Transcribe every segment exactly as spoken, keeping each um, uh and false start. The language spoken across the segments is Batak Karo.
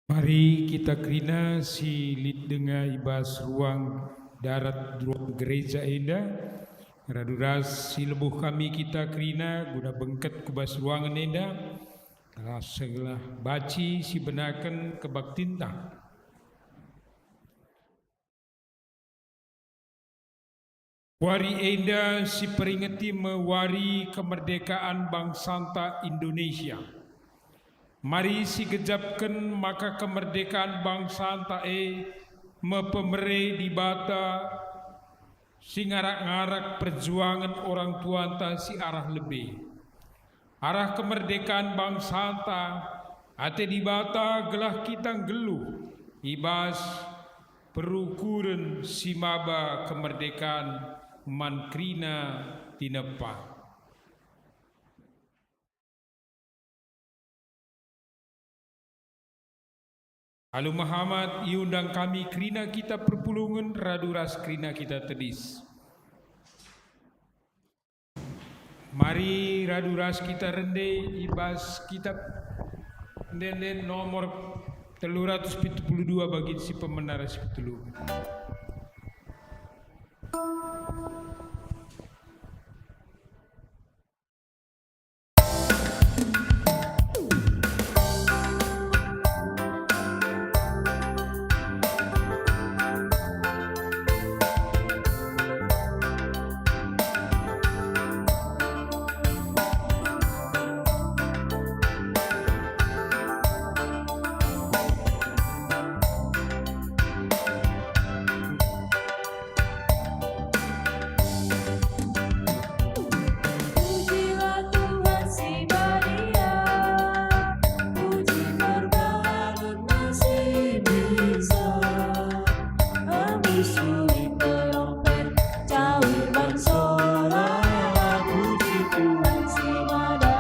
Mari kita kerina si lit denga i bas ruang darat ruang gereja enda, radu ras si lebuh kami kita kerina guna bengket ku bas ruangen enda, ras segelah banci si benaken kebaktinta. Wari enda siperingeti me Wari Kemerdekaan Bangsanta Indonesia. Mari sigejapken maka kemerdekaan bangsanta e me pemere Dibata si ngarak-ngarak perjuangen orang tuanta si arah lebe. Arah kemerdekaan bangsanta, ate Dibata gelah kita nggeluh i bas perukuren si maba kemerdekaan man kerina tinepa. Alu Muhammad iundang kami kerina kita perpulungen radu ras kerina kita tedis. Mari radu ras kita rende i bas kitab Ende-enden nomor telu ratus pitu puluh dua bagi si pemena ras si peteluken. Pujilah Tuhan si badia, puji berbalut nasi bisa, embus suling terompet, caur bansola, puji Tuhan si mada.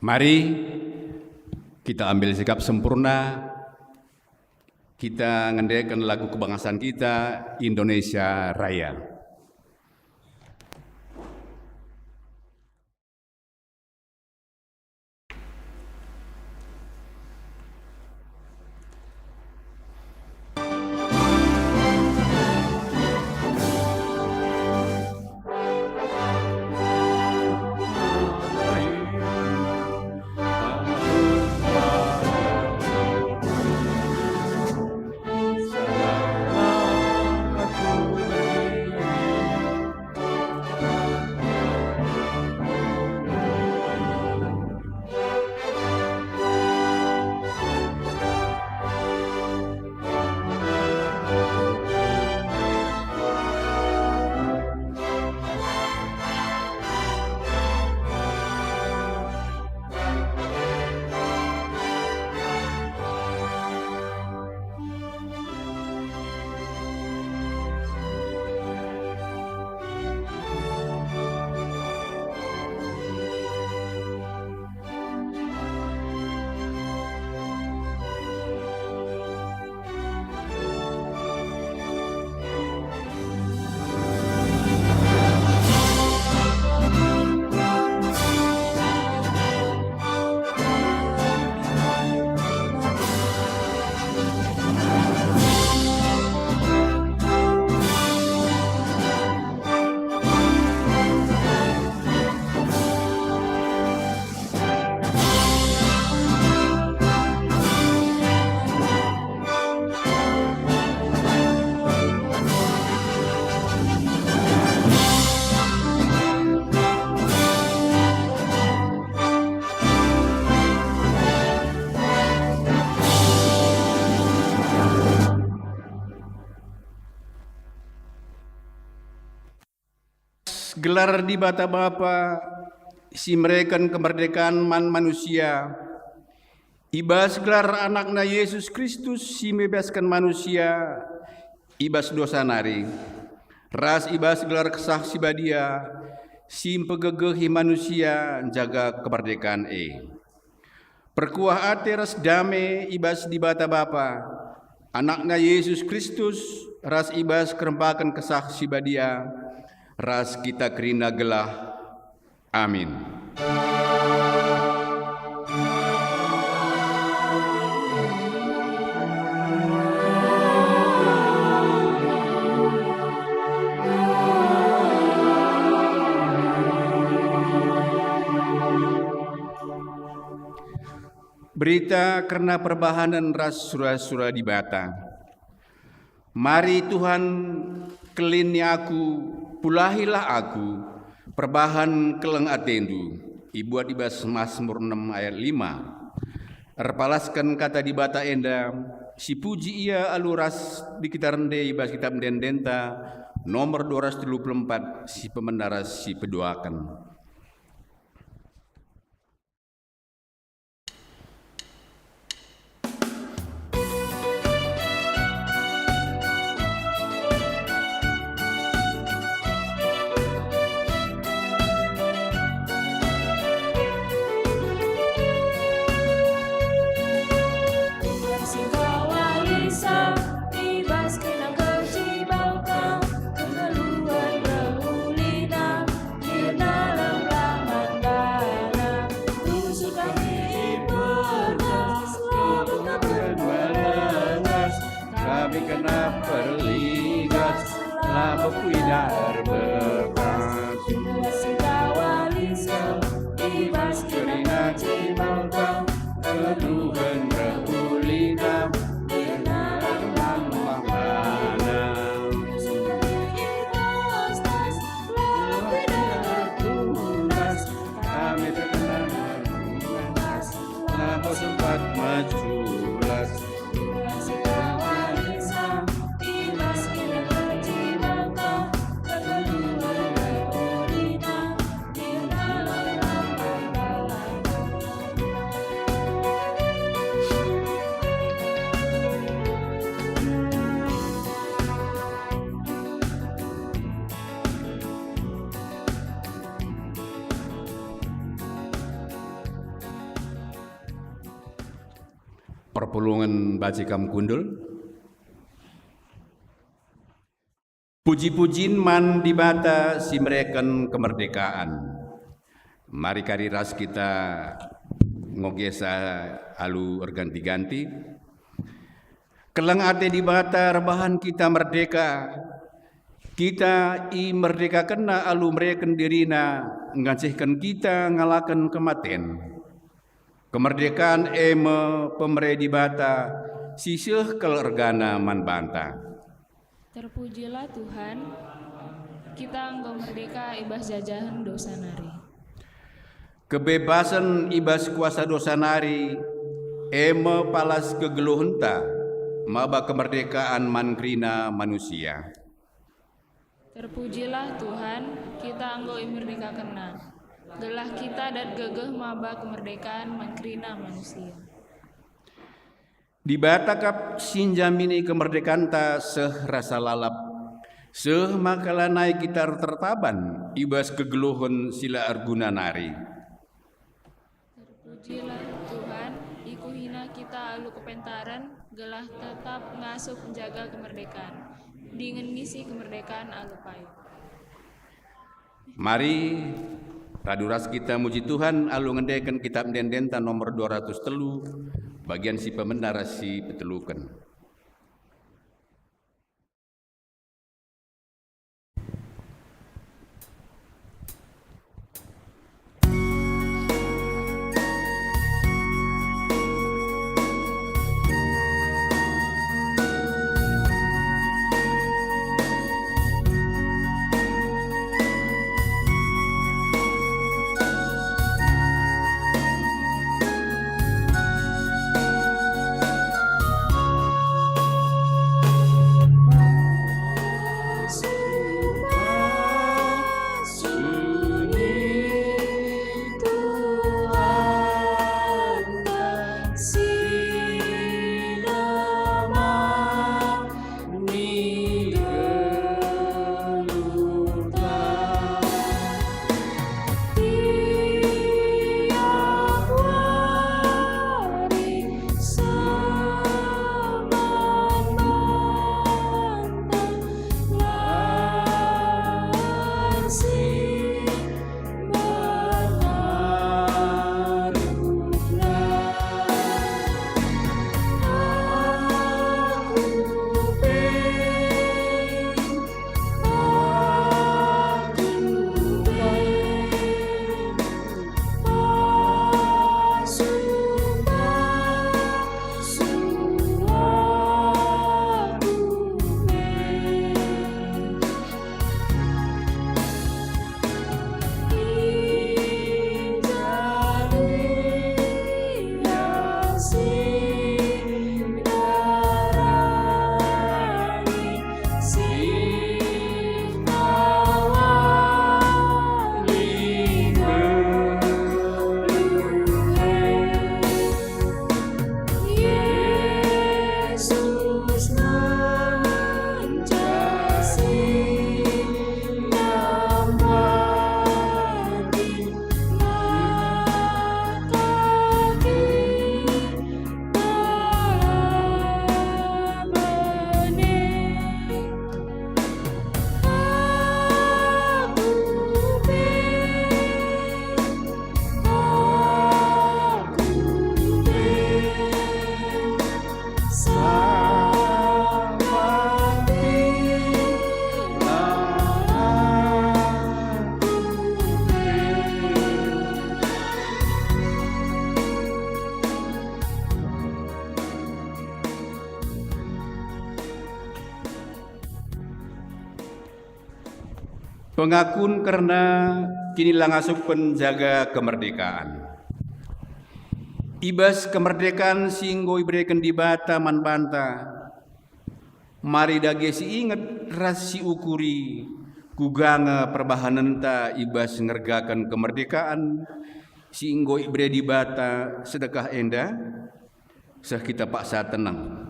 Mari kita ambil sikap sempurna, kita ngendeken lagu kebangsaan kita, Indonesia Raya. Gelar Dibata Bapa, si mereken kemerdekaan man manusia, i bas gelar AnakNa Jesus Kristus si mbebasken manusia i bas dosa nari, ras i bas gelar Kesah Si Badia si mpegegehi manusia njaga kemerdekaan e. Perkuah ate ras dame i bas Dibata Bapa, AnakNa Jesus Kristus, ras i bas kerempaken Kesah Si Badia, ras kita kerina gelah. Amin. Berita kerna perbahanen ras sura-sura Dibata. Mari Tuhan, kelini aku, pulahilah aku, perbahan keleng atendu. Ibuat i bas Masmur enem ayat lima. Erpalasken kata Dibata enda, sipuji Ia alu ras di kita rende i bas Kitap Ende-endenta nomor dua ratus telu puluh empat, si pemena ras si peduaken. Tuhan si ngawalisa, i bas kena kecibauta, kegeluhen rehulina, Kirna lemlah man bana, khusus kami iperdas, labo kabar melengas, kami kena perligas, labo kuidah erbekas. Tuhan si ngawalisa, i bas kena kecibauta, kegeluhen rehulina, Kirna lemah man bana. Kami terkena tunas, labo sempat meculas. Perpulungen banci kam kundul. Puji-pujin man Dibata si mereken kemerdekaan. Mari kari ras kita ngogesa alu erganti-ganti. Keleng ate Dibata erbahan kita merdeka. Kita imerdekakenNa alu mereken diriNa, ngancihken kita ngalaken kematen. Kemerdekaan e me pemere Dibata si seh kal ergana man banta. Terpujilah Tuhan, kita enggo merdeka i bas jajahen dosa nari. Kebebasen i bas kuasa dosa nari, e me palas kegeluhenta maba kemerdekaan man kerina manusia. Terpujilah Tuhan, kita enggo imerdekakenNa, gelah kita dat gegeh maba kemerdekaan man kerina manusia. Dibata kap si njamini kemerdekanta seh rasa lalap, seh maka lanai kita ertertaban i bas kegeluhen si la erguna nari. Terpujilah Tuhan, ikuhina kita alu kepentaren, gelah tetap ngasup njaga kemerdekaan, dingen ngisi kemerdekaan alu payo. Mari, radu ras kita muji Tuhan alu ngendeken Kitap Ende-endenta nomor dua ratus telu, bagian si pemena ras si peteluken. Pengakun kerna kinilangasupen jaga kemerdekaan. I bas kemerdekaan si enggo ibereken Dibata man banta, mari dage siinget ras siukuri kuga nge perbahanenta i bas ngergaken kemerdekaan si enggo ibere Dibata sedekah enda, seh kita paksa teneng.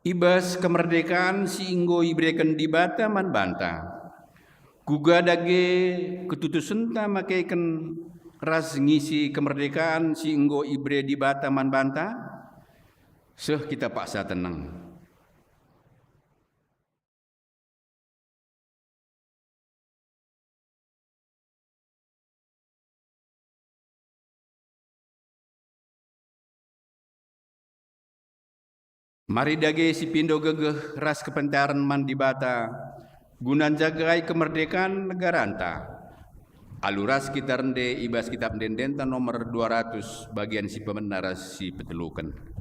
I bas kemerdekaan si enggo ibereken Dibata man banta, kuga dage ketutusenta makeken ras ngisi kemerdekaan si enggo ibere Dibata man banta? Seh kita paksa teneng. Mari dage sipindo gegeh ras kepentaren man Dibata, guna njagai kemerdekaan negaranta. Alu ras kita rende i bas Kitap Ende-endenta nomor dua ratus, bagian si pemena ras si peteluken.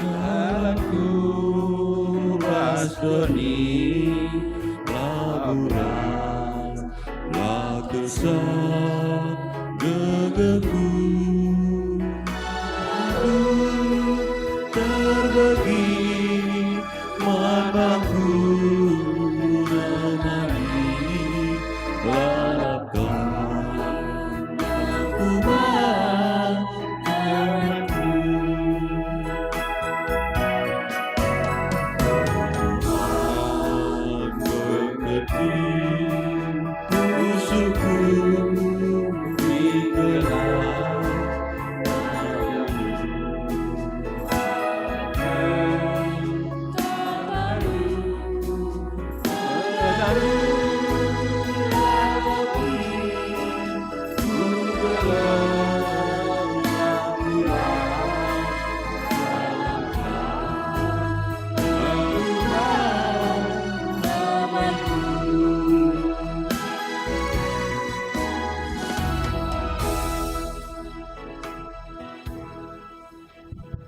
Kalangku ras doni laburan, la kesah gegehku. Aku terbegi man bangku nari lalapkan aku man tanganku. Aku keketi pusuhku di gelar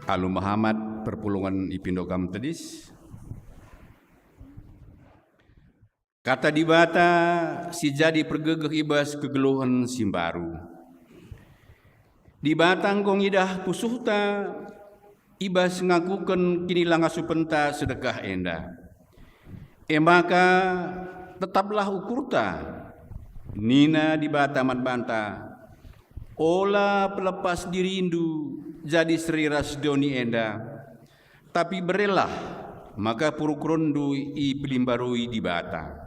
Alu mehamat perpulungen ipindo kam tedis. Kata Dibata si jadi pergegeh i bas kegeluhen si mbaru. Dibata enggo ngidah pusuhta i bas ngakuken kinilangasupenta sedekah enda. E maka, tetaplah ukurta, nina Dibata man banta, ola pelepas dirindu jadi seri ras doni enda, tapi berelah maka perukurenndu ipelimbarui Dibata.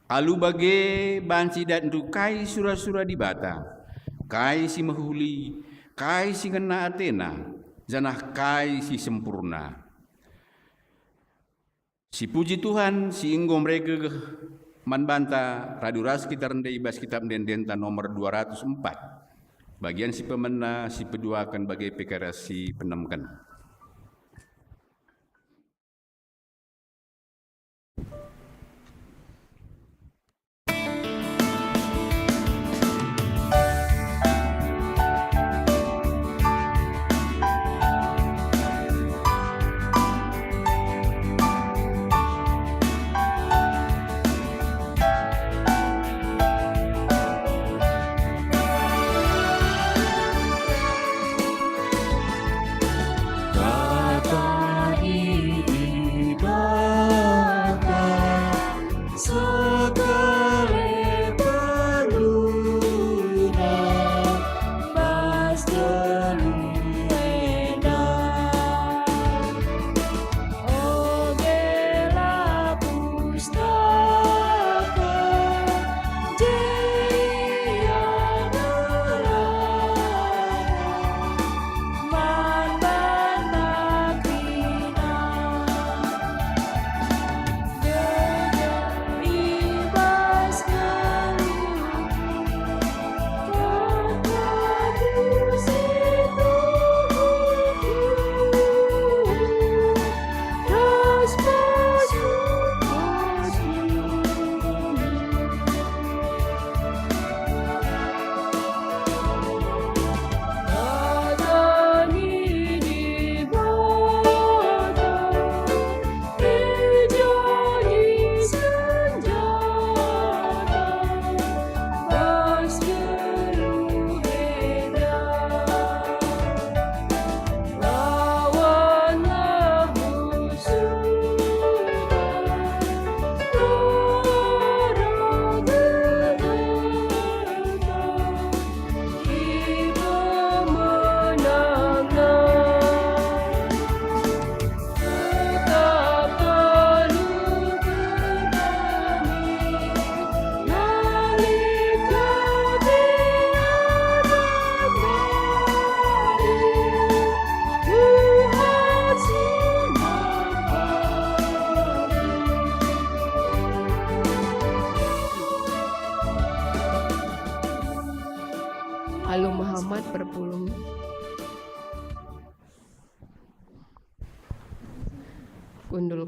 Alu bage banci idatndu kai sura-sura Dibata, kai si mehuli, kai si ngena atena, janah kai si sempurna. Sipuji Tuhan si enggo mere gegeh man banta radu ras kita rende i bas Kitap Ende-endenta nomor dua ratus empat, bagian si pemena, si peduaken bage pe kari si peenemken.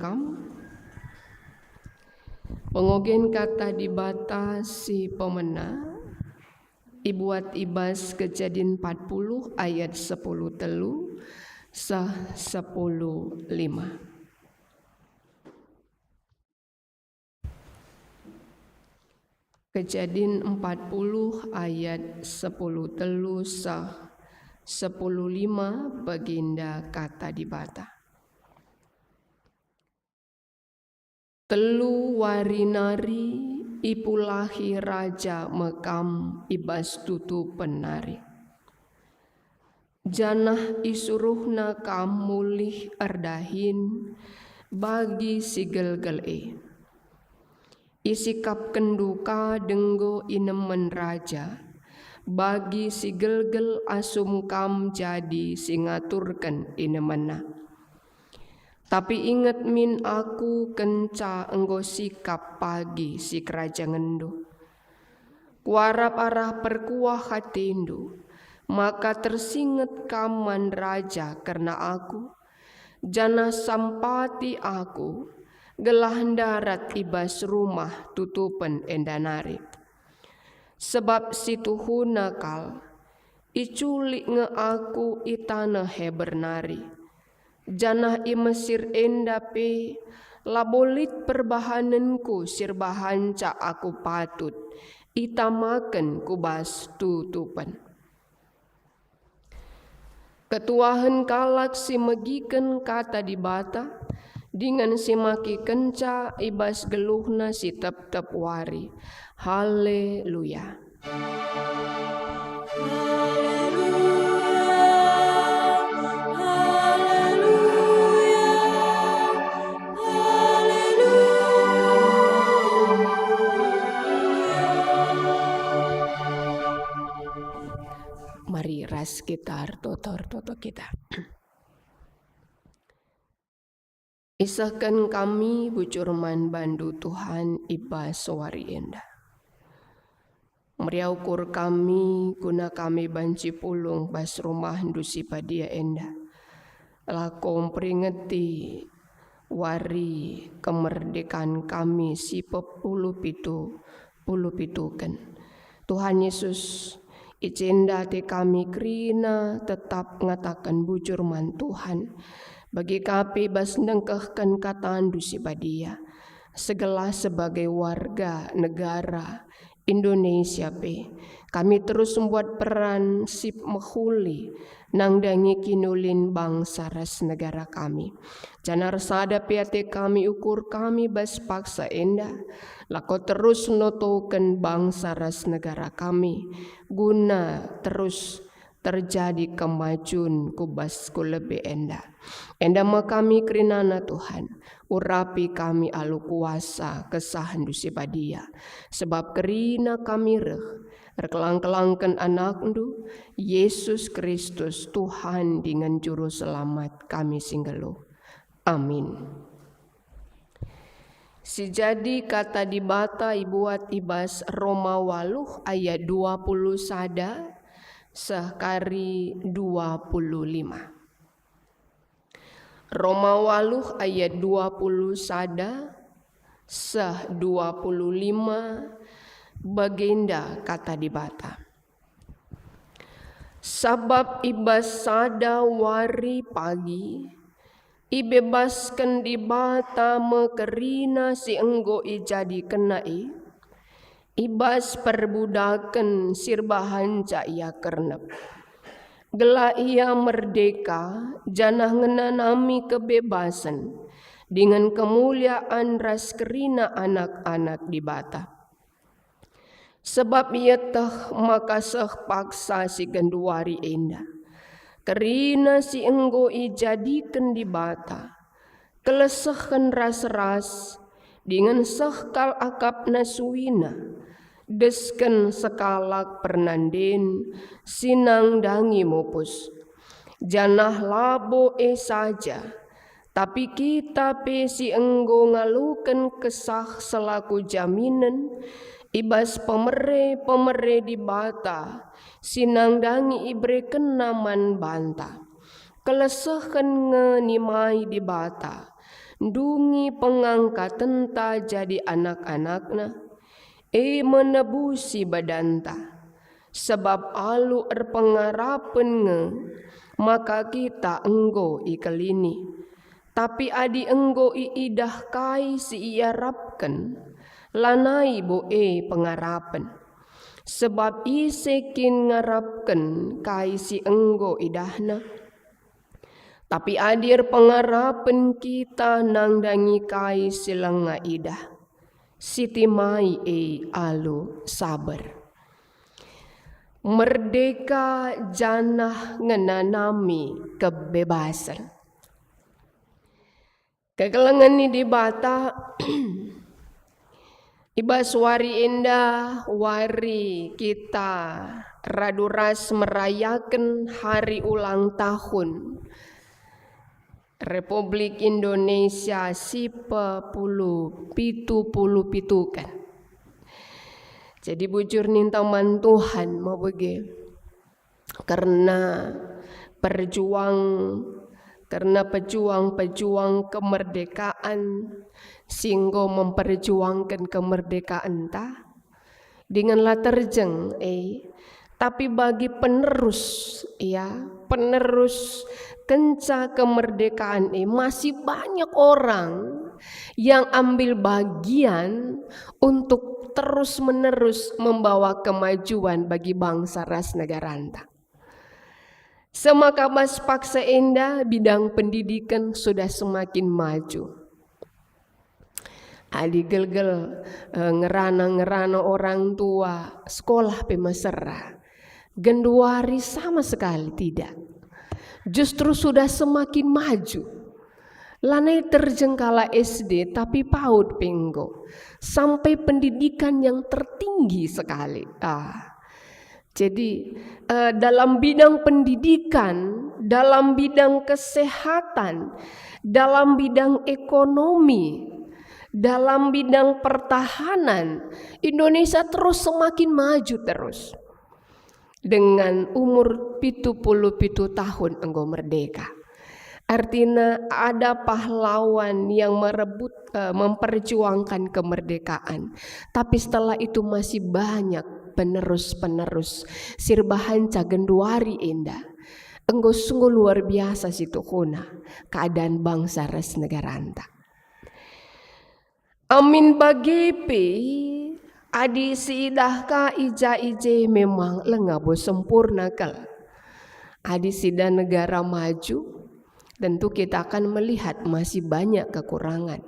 kam. Pengogen Kata Dibata si pemena ibuat i bas Kejadin empat puluh ayat sepuluh telu seh sepuluh lima. Kejadin empat puluh ayat sepuluh telu seh sepuluh lima, baginda Kata Dibata. Telu wari nari ipulahi raja me kam i bas tutupen nari. Janah isuruhna kam mulih erdahin bagi si gelgel e. Isikapkenndu ka denggo inemen raja, bagi si gelgel asum kam jadi si ngaturken inemenna. Tapi inget min aku kenca enggo sikap pagi sikerajangenndu. Kuarap arah perkuah atendu, maka tersinget kam man raja kerna aku, janah sampati aku, gelah ndarat i bas rumah tutupen enda nari. Sebab situhuna kal, iculik nge aku i taneh Heber nari, janah i Mesir enda pe labo lit perbahanenku si erbahanca aku patut itamaken ku bas tutupen. Ketuahen kalak si megiken Kata Dibata, dingen si makikenca i bas geluhna si tep-tep wari. Haleluya! Haleluya, haleluya, haleluya. Mari ras kita ertoto-ertoto kita. Isehken kami bujur man bandu, Tuhan, i bas wari enda. Meriah ukur kami guna kami banci pulung bas rumahndu si badia enda. Lako mperingeti wari kemerdekaan kami si pepuluh pitu puluh pituken. Tuhan Yesus, i jenda ate kami kerina tetap ngataken bujur man Tuhan, bage ka pe bas nengkehken kataNdu si badia. Segelah sebagai warga negara Indonesia pe, kami terus mbuat peran si mehuli nandangi kiniulin bangsa ras negara kami. Janah ersada pe ate kami ukur kami bas paksa enda, lako terus notoken bangsa ras negara kami, guna terus terjadi kemajun ku bas ku lebe enda. Enda me kami kerinana, Tuhan, urapi kami alu kuasa KesahNdu si badia, sebab kerina kami reh, erkelang-kelangken AnakNdu, Yesus Kristus, Tuhan dingen Juru Selamat kami si nggeluh. Amin. Si jadi Kata Dibata ibuat i bas Roma waluh ayat dua puluh sada seh kari dua puluh lima. Roma waluh ayat dua puluh sada seh dua puluh lima, bagenda Kata Dibata. Sabap i bas sada wari pagi, ibebasken Dibata me kerina si enggo ijadikenNa e, i bas perbudaken si erbahanca ia kernep, gelah ia merdeka janah ngenanami kebebasen dingen kemulian ras kerina anak-anak Dibata. Sabap ieteh maka seh paksa si genduari enda, kerina si enggo ijadiken Dibata, kelesehen ras-ras, dingen seh kal akapna suina, desken sekalak pernanden si nandangi mupus. Janah labo e saja, tapi kita pe si enggo ngaloken Kesah selaku jaminen i bas pemere-pemere Dibata si nandangi iberekenNa man banta. Kelesehen nge nimai Dibata, ndungi pengangkatenta jadi anak-anakNa, e me nebusi badanta. Sebab alu erpengarapen nge maka kita enggo ikelini. Tapi adi enggo iidah kai si iarapken, lanai bo e pengarapen. Sebab ise kin ngarapken kai si enggo idahna? Tapi adi erpengarapen kita nandangi kai si langa idah, sitimai e alu saber. Merdeka janah ngenanami kebebasan. Kekelengen ni Dibata, i bas wari enda, wari kita radu ras merayaken hari ulang tahun Republik Indonesia si pepuluh pitu puluh pitu kan. Jadi bujur ninta man Tuhan mebege kerna perjuang, kerna pejuang-pejuang kemerdekaan si enggo memperjuangken kemerdekaanta dingen la terjeng, eh, tapi bagi penerus, ya, penerus kenca kemerdekaan, eh, masih banyak orang yang ambil bagian untuk terus-menerus membawa kemajuan bagi bangsa ras negaranta. Semaka bas paksa enda, bidang pendidikan sudah semakin maju. Adi gelgel, eh, ngerana-ngerana orang tua, sekolah pe mesera. Genduari sama sekali tidak. Justru sudah semakin maju. Lanai terjengkala S D, tapi PAUD pe enggo. Sampai pendidikan yang tertinggi sekali. Ah. Jadi, eh, dalam bidang pendidikan, dalam bidang kesehatan, dalam bidang ekonomi, dalam bidang pertahanan, Indonesia terus semakin maju terus. Dengan umur pitu puluh pitu tahun enggo merdeka. Artina ada pahlawan yang merebut, eh, memperjuangkan kemerdekaan. Tapi setelah itu masih banyak penerus-penerus si erbahanca genduari enda. Enggo sungguh luar biasa situhuna keadaan bangsa ras negaranta. Amin bage pe, adi siidah ka i ja i je memang langa bo sempurna kal. Adi sida negara maju, tentu kita akan melihat masih banyak kekurangan.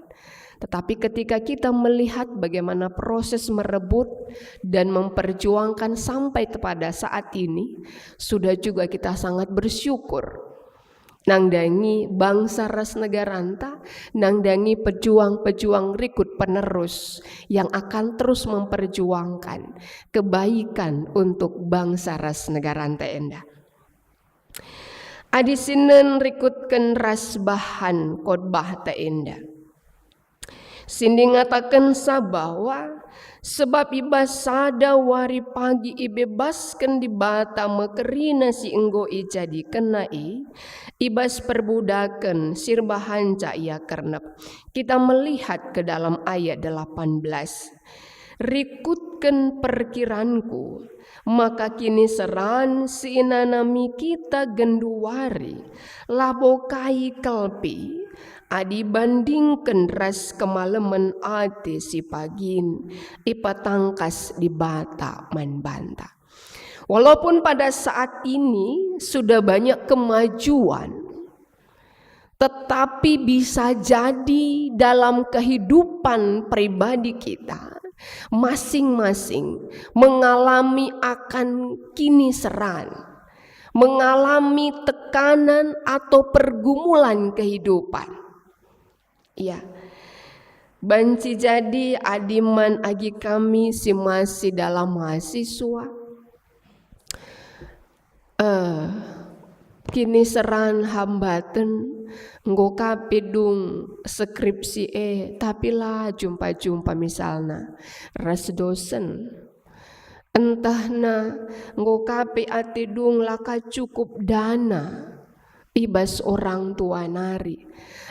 Tetapi ketika kita melihat bagaimana proses merebut dan memperjuangkan sampai kepada saat ini, sudah juga kita sangat bersyukur. Nandangi bangsa ras negaranta, nandangi pejuang-pejuang rikut penerus yang akan terus memperjuangkan kebaikan untuk bangsa ras negaranta enda. Adi sinen rikutken ras bahan khotbahta enda. Si ngatakenca bahwa, sebab i bas sada wari pagi ibebasken Dibata me kerina si enggo ijadikenNa e, i bas perbudaken si erbahanca Ia kernep. Kita melihat ke dalam ayat delapan belas. Rikutken perkiranku, maka kiniseran si inanami kita genduari labo kai kal pe adi ibandingken ras kemalemen ate si pagin ipatangkas Dibata man banta. Walaupun pada saat ini sudah banyak kemajuan, tetapi bisa jadi dalam kehidupan pribadi kita, masing-masing mengalami akan kiniseran, mengalami tekanan atau pergumulan kehidupan. Ya, banci jadi adi man agi kami si masih dalam mahasiswa, Eh, kiniseran hambaten, enggo ka pe dung skripsi e, tapi la jumpa-jumpa misalna ras dosen. Entahna enggo ka pe ate dung la ka cukup dana i bas orang tua nari.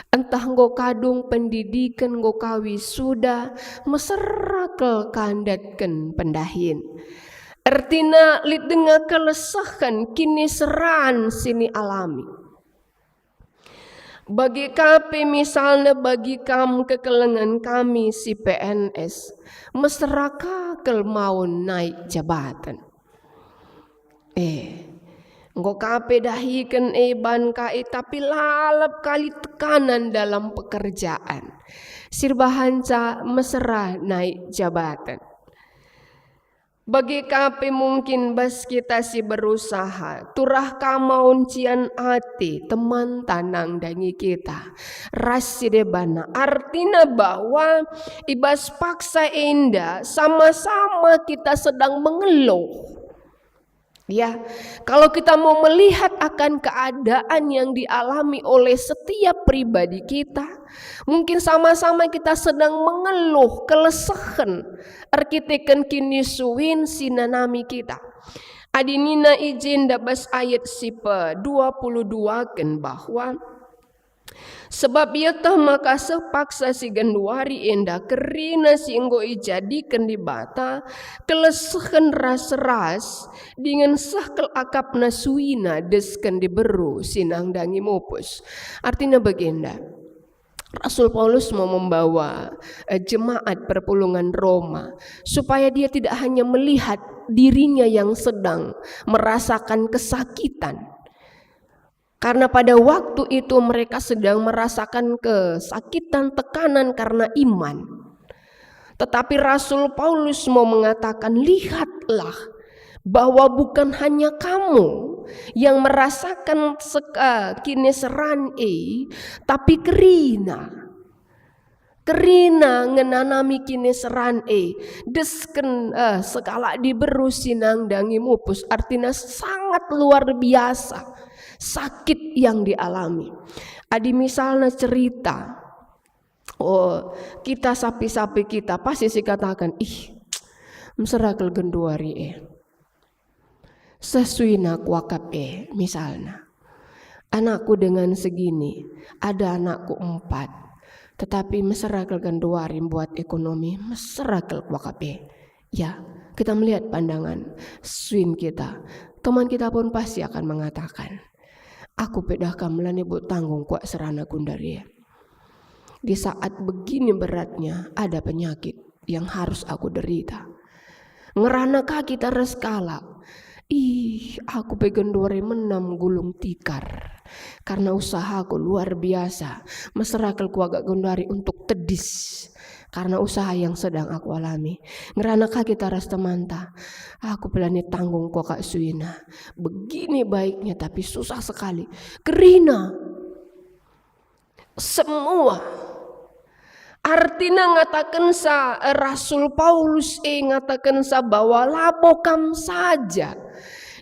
Ntah enggo kadung pendidiken, enggo ka wisuda, mesera kal ka ndatken pendahin. Ertina lit denga kelesehen kiniseran si nialami. Bage ka pe misalna bagi kam kekelengen kami si P N S, mesera ka kal maun naik jabaten. Eh, enggo ka pe dahiken e ban ka e, tapi lalap kali tekanan dalam pekerjaan. Si erbahanca mesera naik jabaten. Bage ka pe mungkin bas kita si berusaha, turah ka maun cian ate temanta nandangi kita ras si debana. Artina bahwa i bas paksa enda sama-sama kita sedang mengeluh. Ya, kalau kita mau melihat akan keadaan yang dialami oleh setiap pribadi kita, mungkin sama-sama kita sedang mengeluh kelesehen erkiteken kinisuin si nanami kita. Adi nina i jenda bas ayat si pe dua puluh dua ken bahwa, "Sebab ieteh maka seh paksa si genduari enda kerina si enggo ijadiken Dibata, kelesehen ras-ras, dingen seh kal akapna suina desken diberu si nandangi mupus." Artina bagenda. Rasul Paulus mau membawa, eh, jemaat perpulungen Roma supaya dia tidak hanya melihat dirinya yang sedang merasakan kesakitan. Karena pada waktu itu mereka sedang merasakan kesakitan, tekanan karena iman. Tetapi Rasul Paulus mau mengatakan, "Lihatlah bahwa bukan hanya kamu yang merasakan sek-, eh, kiniseran e, tapi kerina. Kerina ngenanami kiniseran e, desken, eh, sekalak diberu si nandangi mupus." Artina sangat luar biasa sakit yang dialami. Adi misalna cerita, oh, kita sapi-sapi kita pasti sikataken, "Ih, mesera kal genduari e. Seh suina kuakap e," misalna. "Anakku dengan segini, ada anakku empat, tetapi mesera kal genduari mbuat ekonomi, mesera kal kuakap e." Ya, kita melihat pandangan suin kita. Teman kita pun pasti akan mengatakan, "Aku pe dah kam la nibuat tanggung kuak serana genduari e. Di saat begini beratnya, ada penyakit yang harus aku derita." Ngerana ka kita ras kalak, "Ih, aku pe genduari menam gulung tikar. Karena usahaku luar biasa, mesera kal kuakap genduari untuk tedis karena usaha yang sedang aku alami." Ngerana ka kita ras temanta, "Aku pe la nitanggung kuakap suina. Begini baiknya, tapi susah sekali." Kerina. Semua. Artina ngatakensa, eh, Rasul Paulus e ngatakensa bahwa labo kam saja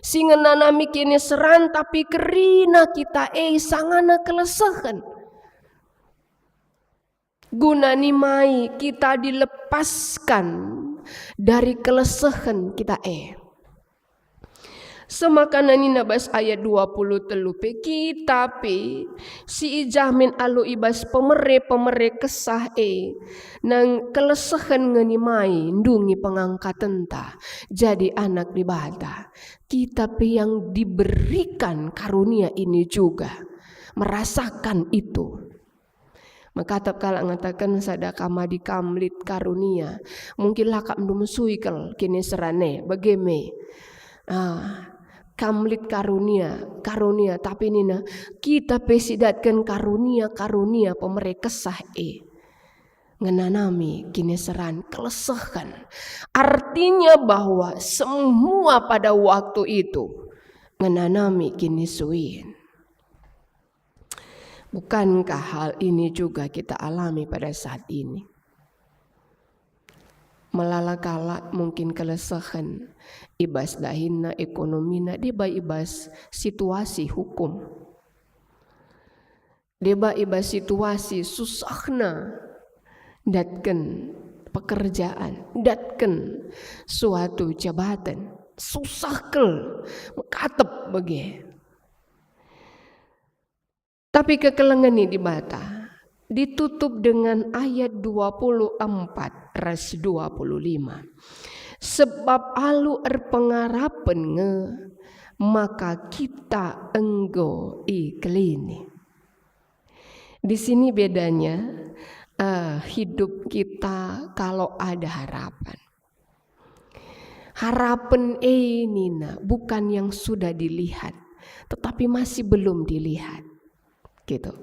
si ngenanami kiniseran, tapi kerina kita e sangana kelesehen. Guna nimai kita dilepaskan dari kelesehen kita e. Semakana nina bas ayat dua puluh telu pe, kita pe si ijamin alu i bas pemere-pemere kesah e, nang kelesehen nge nimai ndungi pengangkatenta jadi anak Dibata. Kita pe yang diberikan karunia ini juga merasakan itu. Mekatep kalak ngataken, "Sada kam adi kam lit karunia, mungkin la kap ndu mesui kal kiniseran e, bage me. Ah, kam lit karunia, karunia," tapi nina, kita pe sidatken karunia-karunia pemere kesah e ngenanami kiniseran, kelesehen. Artinya bahwa semua pada waktu itu ngenanami kinisuin. Bukankah hal ini juga kita alami pada saat ini? Melala kalak mungkin kelesehen i bas dahinna, ekonomina, deba i bas situasi hukum. Deba i bas situasi susahna ndatken pekerjaan, ndatken suatu jabaten. Susah kal, mekatep bage. Tapi kekelengen ni Dibata, Ditutup dengan ayat dua puluh empat ras dua puluh lima. Sebab alu erpengarapen nge, maka kita enggo ikelini. Di sini bedanya, eh, hidup kita kalau ada harapan. Harapan e nina, bukan yang sudah dilihat, tetapi masih belum dilihat. Gitu.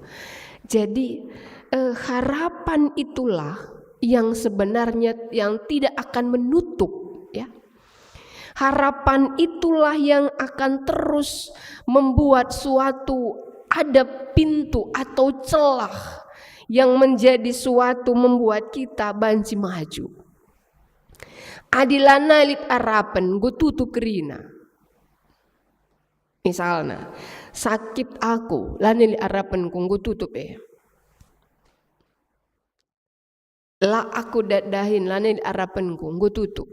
Jadi, eh, harapan itulah yang sebenarnya yang tidak akan menutup, ya. Harapan itulah yang akan terus membuat suatu ada pintu atau celah yang menjadi suatu membuat kita banci maju. Adi lanai lit arapen, enggo tutup kerina. Misalna, sakit aku, lanai lit arapenku, enggo tutup e. La aku dat dahin, lanai lit arapenku, enggo tutup.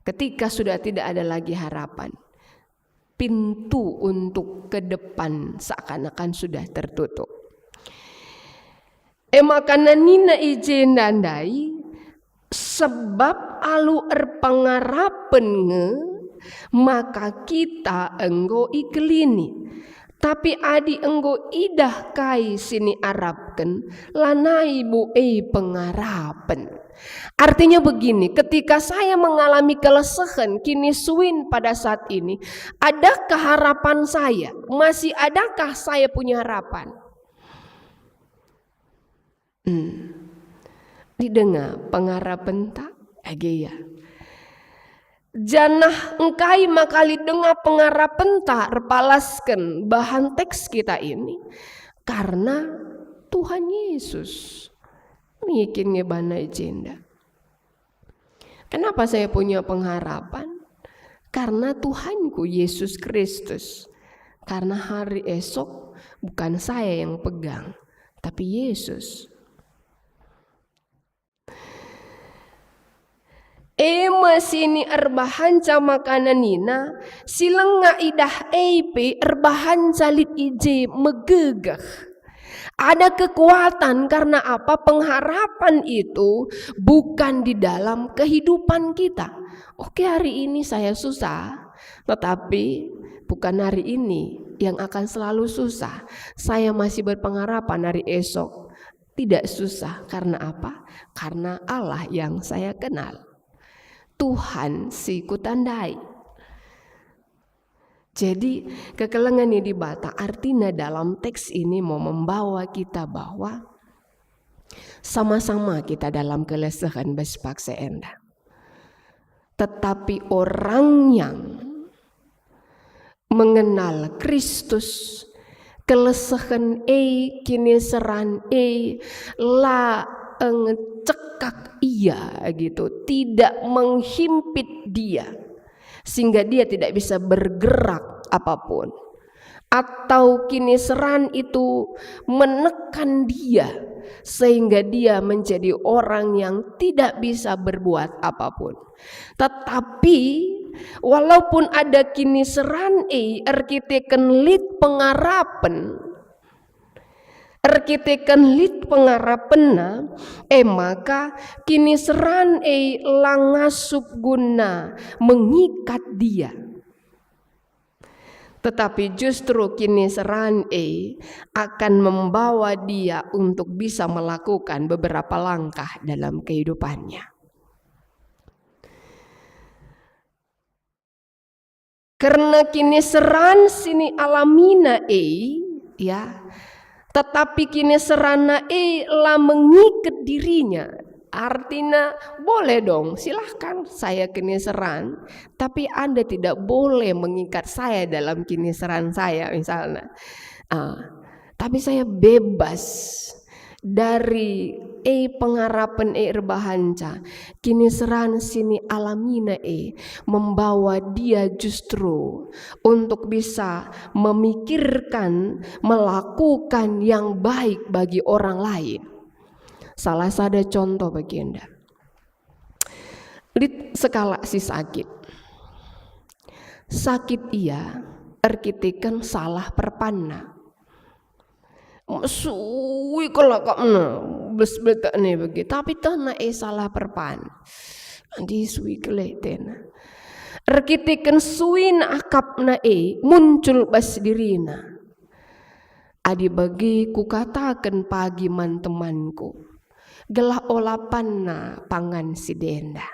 Ketika sudah tidak ada lagi harapan, pintu untuk ke depan seakan-akan sudah tertutup. E maka nina i jenda ndai, sebab alu erpengarapen nge, maka kita enggo ikelini. Tapi adi enggo idah kai si niarapken, lanai bo e pengarapen. Artinya begini, ketika saya mengalami kelesehen, kinisuin pada saat ini, adakah harapan saya? Masih adakah saya punya harapan? Hmm. Didenga pengarapenta? Age ya. Janah engkai maka lit denga pengarapenta erpalasken bahan teks kita ini? Karena Tuhan Yesus. Nina nge bana i jenda. Kenapa saya punya pengharapan? Karena Tuhanku Yesus Kristus. Karena hari esok bukan saya yang pegang, tapi Yesus. E me si niarbahanca maka nina, si langa idah e pe erbahanca lit i je megegeh. Ada kekuatan karena apa? Pengharapan itu bukan di dalam kehidupan kita. Oke, hari ini saya susah, tetapi bukan hari ini yang akan selalu susah. Saya masih berpengharapan hari esok tidak susah. Karena apa? Karena Allah yang saya kenal. Tuhan si kutandai. Jadi, kekelengen ni Dibata artina dalam teks ini mau membawa kita bahwa sama-sama kita dalam kelesehen bas paksa enda. Tetapi orang yang mengenal Kristus, kelesehen e, kiniseran e, la ngecekak ia gitu, tidak menghimpit dia, sehingga dia tidak bisa bergerak apapun. Atau kiniseran itu menekan dia, sehingga dia menjadi orang yang tidak bisa berbuat apapun. Tetapi, walaupun ada kiniseran e erkiteken lit pengarapen, erkiteken lit pengarapenna, e maka kiniseran e la ngasup guna mengikat dia. Tetapi justru kiniseran e akan membawa dia untuk bisa melakukan beberapa langkah dalam kehidupannya. Kerna kiniseran si nialamina e, ya, tetapi kiniseranna e la mengiket dirinya. Artina, boleh dong, silahkan saya kiniseran, tapi Anda tidak boleh mengikat saya dalam kiniseran saya, misalnya. Ah, tapi saya bebas dari e pengarapen e erbahanca, kiniseran si nialamina e membawa dia justru untuk bisa memikirkan, melakukan yang baik bagi orang lain. Salah sada contoh bagenda. Lit sekalak si sakit. Sakit ia erkiteken salah perpanna. Mesui kal akapna, bes betekna bage, tapi tehna e salah perpan. Adi sui kal tena. Erkiteken suina akapna e muncul bas dirina. Adi bage kukataken pagi man temanku, gelah ola panna pangan si denda.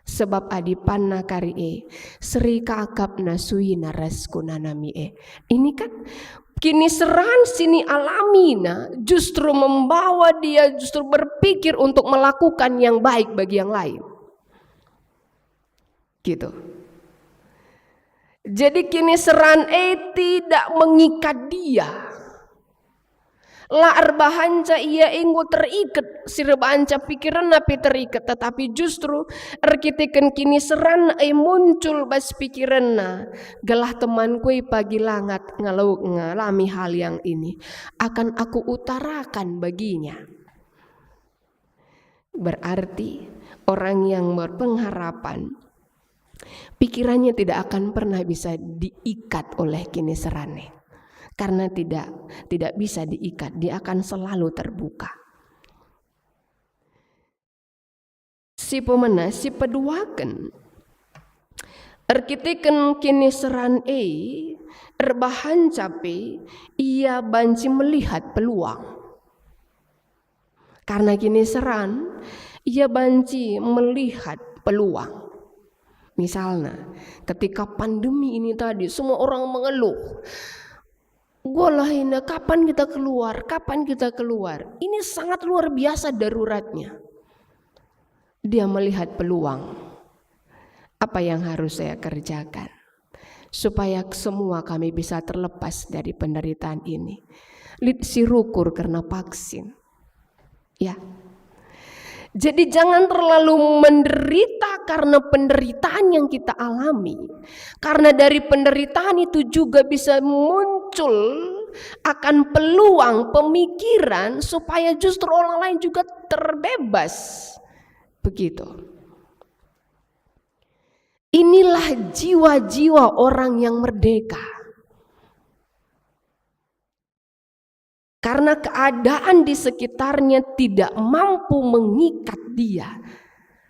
Sebab adi panna kari e, seri ka akapna suina ras kunanami e. Ini kan kiniseran si nialamina justru membawa dia justru berpikir untuk melakukan yang baik bagi yang lain. Gitu. Jadi kiniseran e tidak mengikat dia. La erbahanca ia enggo teriket, si erbahanca pikirenna pe teriket, tetapi justru erkiteken kiniseran e muncul bas pikirenna, gelah temanku e pagi langat ngalo-, ngalami hal yang ini, akan aku utarakan baginya. Berarti orang yang berpengharapan, pikirannya tidak akan pernah bisa diikat oleh kiniserannya. Karena tidak, tidak bisa diikat, dia akan selalu terbuka. Si pemena, si peduaken, erkiteken kiniseran e, erbahanca pe ia banci melihat peluang. Karena kiniseran, ia banci melihat peluang. Misalna, ketika pandemi ini tadi, semua orang mengeluh. Golah ina, kapan kita keluar? Kapan kita keluar? Ini sangat luar biasa daruratnya. Dia melihat peluang. Apa yang harus saya kerjakan supaya semua kami bisa terlepas dari penderitaan ini? Lit si rukur kerna vaksin. Ya. Jadi jangan terlalu menderita karena penderitaan yang kita alami. Karena dari penderitaan itu juga bisa muncul akan peluang pemikiran supaya justru orang lain juga terbebas. Begitu. Inilah jiwa-jiwa orang yang merdeka. Karena keadaan di sekitarnya tidak mampu mengikat dia,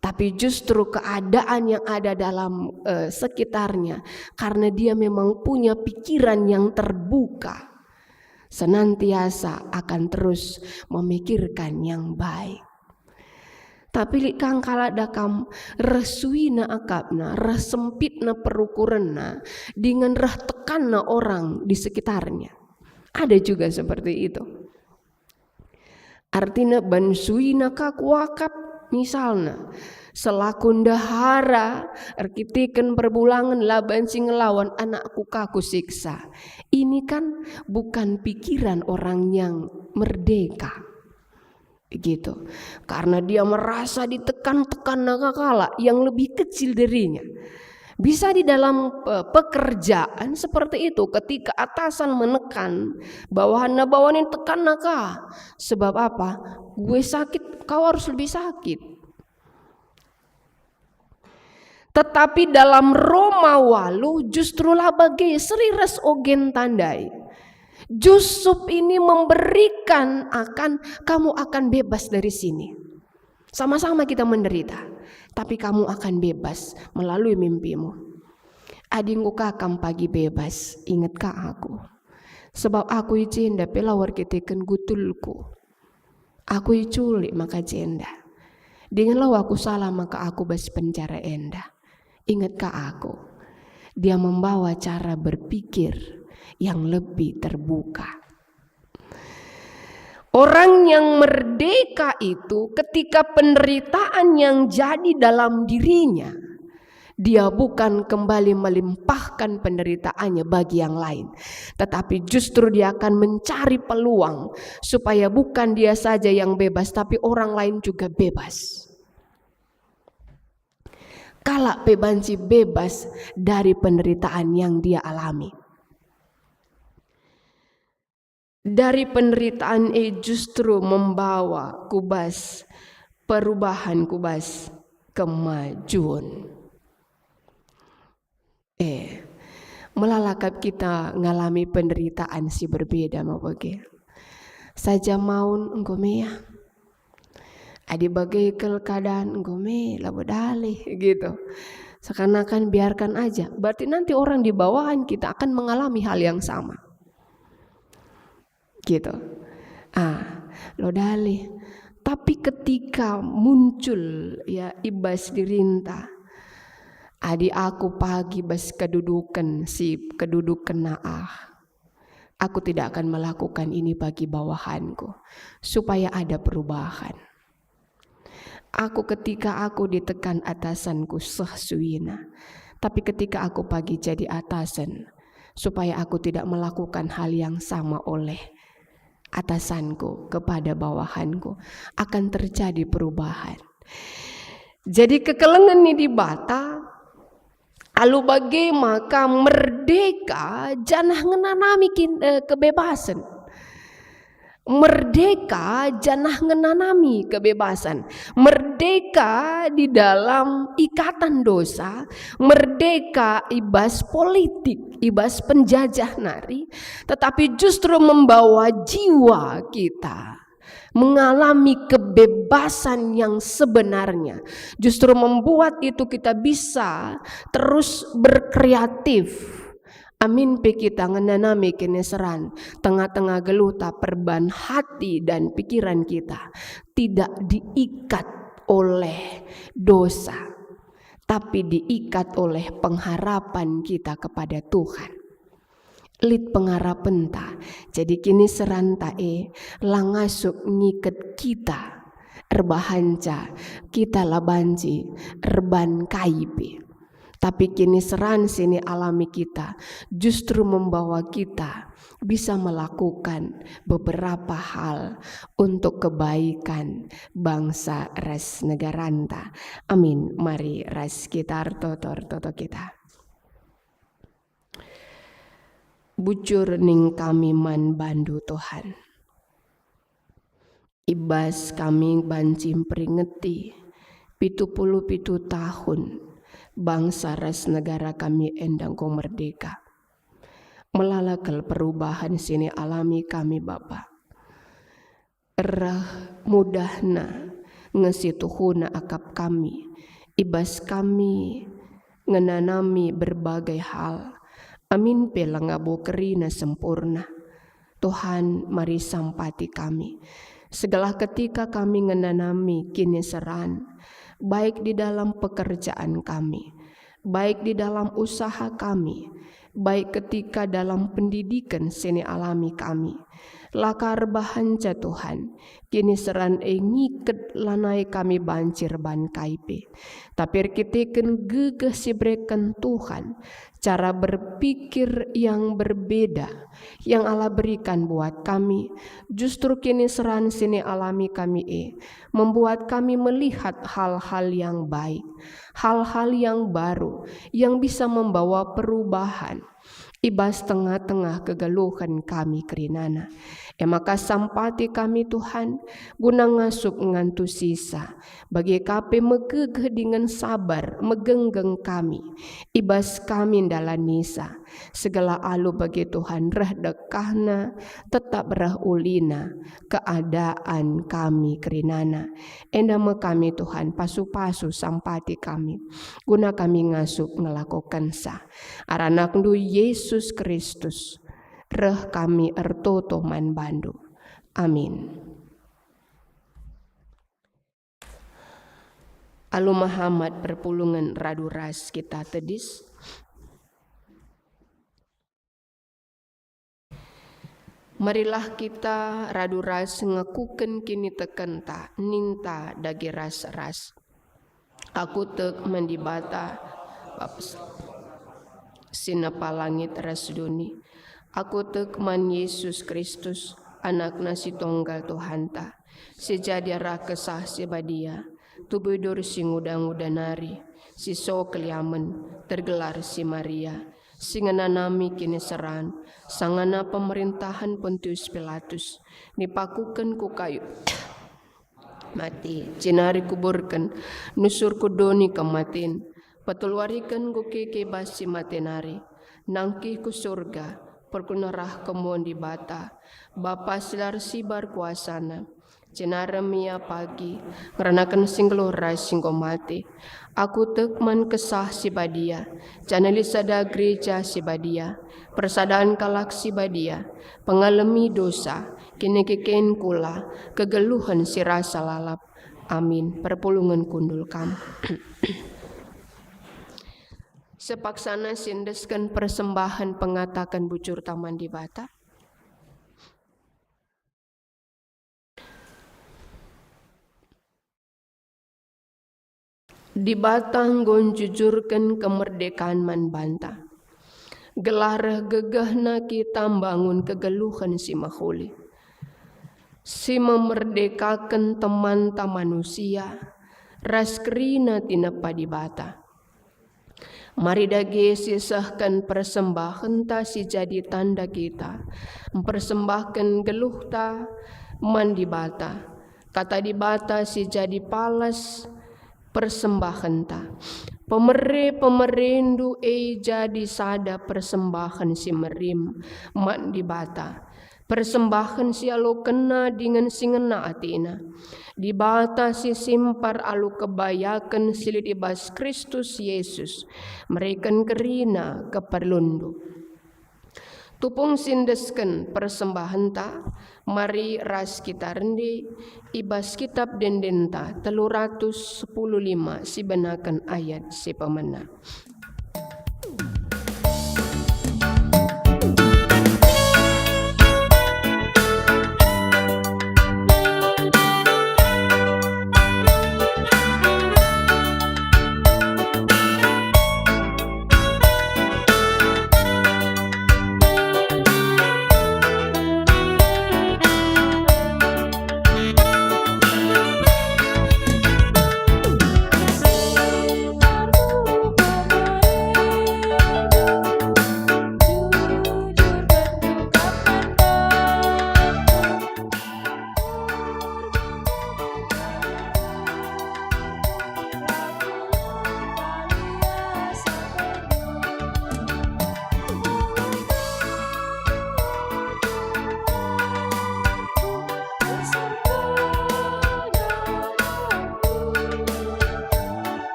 tapi justru keadaan yang ada dalam, eh, sekitarnya, karena dia memang punya pikiran yang terbuka, senantiasa akan terus memikirkan yang baik. Tapi lit kang kalak da kam reh suina akapna, reh sempitna perukurenna, dingen reh tekanna orang di sekitarnya. Ada juga seperti itu. Artina ban suina ka kuakap, misalna, selaku ndehara erkiteken perbulangen la banci ngelawan anakku ka kusiksa. Ini kan bukan pikiran orang yang merdeka. Begitu. Karena dia merasa ditekan-tekan naka kalak yang lebih kecil darinya. Bisa di dalam, eh, pekerjaan seperti itu, ketika atasan menekan bawahanna, bawahan tekan naka. Sebab apa? Gue sakit, kau harus lebih sakit. Tetapi dalam Roma walu justru la bage, seri ras ogen tandai. Jusup ini memberikan akan, kamu akan bebas dari sini. Sama-sama kita menderita, tapi kamu akan bebas melalui mimpimu. Adi enggo ka kam pagi bebas, inget ka aku. Sebab aku i jenda pe la erkiteken gutulku. Aku iculik maka jenda. Dingen la aku salah maka aku bas penjara enda. Inget ka aku. Dia membawa cara berpikir yang lebih terbuka. Orang yang merdeka itu, ketika penderitaan yang jadi dalam dirinya, dia bukan kembali melimpahkan penderitaannya bagi yang lain, tetapi justru dia akan mencari peluang supaya bukan dia saja yang bebas, tapi orang lain juga bebas. Kalak pe banci bebas dari penderitaan yang dia alami. Dari penderitaan e justru membawa ku bas perubahan, ku bas kemajuan. Eh, melala kap kita ngalami penderitaan si berbeda, mau bage. Saja maun enggo mea. Adi bage kal keadaan enggo me, labo dalih, gitu. Seakan-akan biarkan aja. Berarti nanti orang di bawahan kita akan mengalami hal yang sama. Gitu. Ah, labo dalih. Tapi ketika muncul, ya, i bas dirinta, adi aku pagi bas keduduken si keduduken ah, aku tidak akan melakukan ini bagi bawahanku, supaya ada perubahan. Aku, ketika aku ditekan atasanku seh suina, tapi ketika aku pagi jadi atasan, supaya aku tidak melakukan hal yang sama oleh atasanku kepada bawahanku, akan terjadi perubahan. Jadi kekelengen ni Dibata alu bage maka merdeka janah ngenanami kin-, eh, kebebasen. Merdeka janah ngenanami kebebasan. Merdeka di dalam ikatan dosa, merdeka i bas politik, i bas penjajah nari, tetapi justru membawa jiwa kita mengalami kebebasan yang sebenarnya, justru membuat itu kita bisa terus berkreatif. Amin pe kita ngenanami kiniseran, tengah-tengah geluhta perban hati dan pikiran kita tidak diikat oleh dosa, tapi diikat oleh pengharapan kita kepada Tuhan. Lit pengarapenta. Jadi kiniseranta e la ngasup ngiket kita, erbahanca kita la banci erban kai pe. Tapi kiniseran si nialami kita justru membawa kita bisa melakukan beberapa hal untuk kebaikan bangsa ras negaranta. Amin. Mari ras kita ertoto, ertoto kita. Bujur ning kami man bandu, Tuhan. I bas kami banci mperingeti pitu puluh pitu tahun bangsa ras negara kami enda enggo merdeka. Melala kal perubahan si nialami kami, Bapa. Reh mudahna nge situhuna akap kami, i bas kami ngenanami berbagai hal, amin pe langa bo kerina sempurna. Tuhan, mari sampati kami. Segelah ketika kami ngenanami kiniseran, baik di dalam pekerjaan kami, baik di dalam usaha kami, baik ketika dalam pendidiken si nialami kami. La ka erbahanca, Tuhan, kiniseran e ngiket lanai kami banci erban kai pe. Tapi erkiteken gegeh si ibereken Tuhan, cara berpikir yang berbeda yang Allah berikan buat kami, justru kiniseran si nialami kami e membuat kami melihat hal-hal yang baik, hal-hal yang baru, yang bisa membawa perubahan i bas tengah-tengah kegeluhen kami kerinana. E maka sampati kami, Tuhan, guna ngasup ngantusisa, bage ka pe megegeh dingen sabar megenggeng kami, i bas kami ndalanisa, segelah alu bage Tuhan reh dekahna, tetap reh ulina keadaan kami kerinana. Enda me kami, Tuhan, pasu-pasu sampati kami, guna kami ngasup ngelakokensa. Arah AnakNdu Yesus Kristus, reh kami ertoto man bandu. Amin. Alu mehamat perpulungen radu ras kita tedis. Marilah kita radu ras ngekuken kinitekenta, ninta dage ras-ras. Aku tek man Dibata, Bapa si nepa langit ras doni. Aku tek man Yesus Kristus, AnakNa si Tonggal Tuhanta, si jadi arah Kesah Si Badia, tubuh idur si nguda-nguda nari, si so keliamen, tergelar si Maria, si ngenanami kiniseran, sangana pemerintahen Pontius Pilatus, dipakuken ku kayu mati, jenari kuburken, nusur ku doni kematen, peteluariken enggo keke bas si mate nari, nangkih ku Surga, Perkunerah kemon Dibata, Bapa si la ersibar kuasana, jenarem ia pagi, ngeranaken si nggeluh ras si enggo mate. Aku tek man Kesah Si Badia, janah lit sada gereja si badia, persadan kalak si badia, pengalemi dosa, kinekeken kula, kegeluhen si rasa lalap. Amin. Perpulungen kundul kam. Sepaksana si endesken persembahen pengataken bujurta man Dibata. Dibata enggo njujurken kemerdekaan man banta, gelah reh gegehna kita mbangun kegeluhen si mehuli, si memerdekaken temanta manusia ras kerina tinepa Dibata. Mari dage sisehken persembahenta si jadi tanda kita mpersembahken geluhta man Dibata. Kata Dibata si jadi palas persembahenta. Pemere-pemerendu e jadi sada persembahen si merim man Dibata. Persembahen si ialokenna dingen si ngena atena. Dibata si simpar alu kebayaken si lit i bas Kristus Yesus mereken kerina keperlunndu. Tupung si endesken persembahenta, mari ras kita rende i bas kitap ende-endenta telu ratus sepuluh lima si benaken ayat si pemena.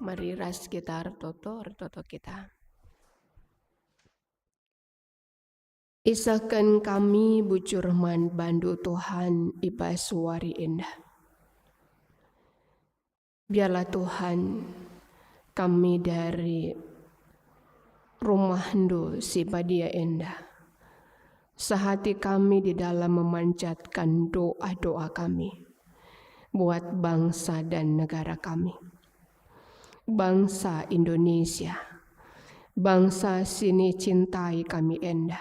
Mari ras kita ertoto, ertoto kita. Isehken kami bujur man bandu, Tuhan, i bas wari enda. Biarlah, Tuhan, kami dari rumahndu si badia enda. Sehati kami di dalam memanjatkan doa-doa kami buat bangsa dan negara kami. Bangsa Indonesia, bangsa si nicintai kami enda.